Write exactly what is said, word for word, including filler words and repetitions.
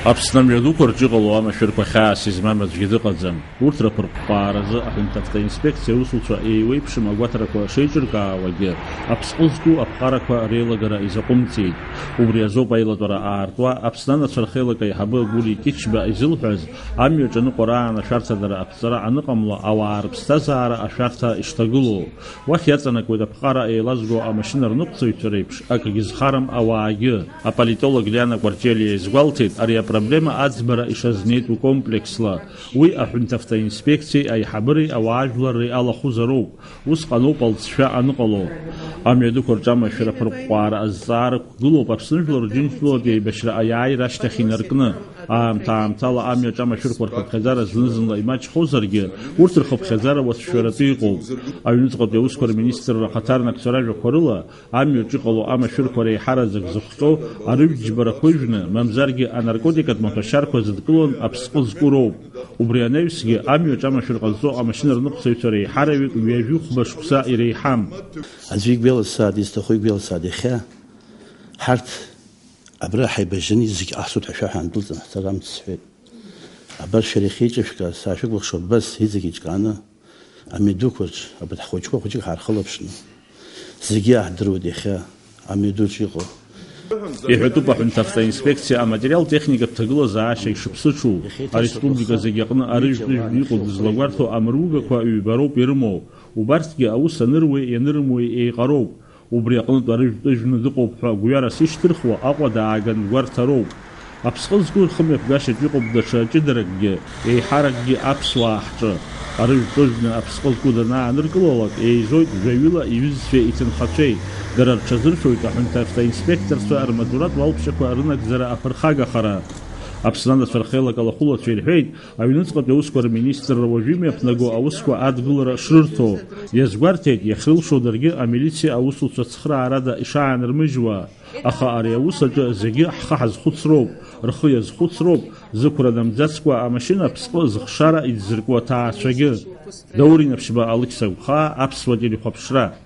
Аԥсны амҩадуқәа рҿы иҟало амашәырқәа хьаас измам аӡәгьы дыҟаӡам. Урҭ рыԥырҟәҟәааразы аҳәынҭавтоинспекциа аусуцәа еиуеиԥшым агәаҭарақәа шеиҿыркаауагьы, аԥсҟы зку аԥҟарақәа реилагара изаҟәымҵеит. Убри азоуп аилатәара аартуа Аԥсны анацәа рхеилак аиҳабы Гәлиа Кьычба изылҳәаз, амҩаҿ аныҟәара аан ашәарҭадара аԥҵара аныҟамла ауаа рыԥсҭазаара ашәарҭа ишҭагылоу. Уахь иаҵанакуеит аԥҟара еилазго амашьына рныҟәцаҩцәа реиԥш, акгьы зхарам ауаагьы. Аполитолог Лиана Кәарҷелиа иазгәалҭеит, ари апроблема аӡбара ишазнеитәу комплексла. Уи аҳәынҭавтоинспекциеи аиҳабыреи ауаажәларреи алахәызароуп. Ус ҟаноуп алҵшәа аныҟало. Амҩадуқәа рҿы амашәыр аԥырҟәҟәаара азҵаара ықәгылоуп Аԥсны Жәлар Рџьынџьтәылатәи аибашьра аиааира ашьҭахь инаркны. Аамҭа-аамҭала амҩаҿ амашәырқәа рхыԥхьаӡара зны-зынла имаҷхозаргьы, урҭ рхыԥхьаӡара уацәшәаратәы иҟоуп. Аҩныҵҟатәи аусқәа рминистрра ахаҭарнакцәа ражәақәа рыла, амҩаҿ иҟало амашәырқәа реиҳараӡак зыхҟьо арыжәтә џьбарақәа ыжәны, мамзаргьы анаркотикатә маҭәашьарқәа зыдкылон аԥсҟы зку роуп. Убри анаҩсгьы, амҩаҿ амашәыр ҟазҵо амашьына рныҟәцаҩцәа реиҳараҩык ҩажәи хәба шықәса иреиҳам. Аӡәы игәеиласааит, изҭаху игәеиласааит, иахьа ҳарҭ абра ҳаибажьаны зегь ҟаҳҵоит ҳәа шәаҳәа андәылҵын ҳцар амц сҳәеит. Абар шәара иахьа иҿышәкааз саашәыкәыхшоуп, абас иҵегь еиҿкааны амҩадуқәаҿ, абарҭ ҳхәыҷқәа хәыҷык ҳаархылаԥшны, зегьы иаҳдыруеит иахьа амҩадуҿ иҟоу. Иҳәатәуп аҳәынҭавтоинспекциа аматериал-техникатә ҭагылазаашьа ишыԥсыҽу. Ареспублика зегьы аҟны арыжәтә ыжәны иҟоу дызлагәарҭо амругақәа ҩба роуп ирымоу. Убарҭгьы аус аныруеи ианырымуеи еиҟароуп. Убри аҟнытә арыжәтә ыжәны дыҟоуп ҳәа гәҩарас ишьҭырхуа Аҟәа дааган гәарҭароуп. Аԥсҟы зку рхымҩаԥгашьаҿ иҟоуп даҽа ҷыдаракгьы, еиҳаракгьы аԥсуаа ҳҿы. Арыжәтә ыжәны аԥсҟы зку данааныркылалак, еизоит жәаҩыла иҩызцәеи иҭынхацәеи. Дара рҽазыршәоит аҳәынҭавтоинспекторцәа рмаҵуратә уалԥшьақәа рынагӡара аԥырхагахара. Аԥсны анацәа рхеилак алахәылацәа ирҳәеит, аҩныҵҟатәи аусқәа рминистрра уажәы имҩаԥнаго аусқәа адгылара шрырҭо. Иазгәарҭеит, иахьрылшо даргьы амилициа аусуцәа цхыраарада ишаанырмыжьуа. Аха ари аус аҿы зегьы ҳхы ҳазхәыцроуп, рхы иазхәыцроуп, зықәра намӡацкәа амашьына аԥсҟы зыхшара иӡзыркуа аҭаацәагьы. Даур Инаԥшьба, Алықьса Гәхаа, Аԥсуа телехәаԥшра.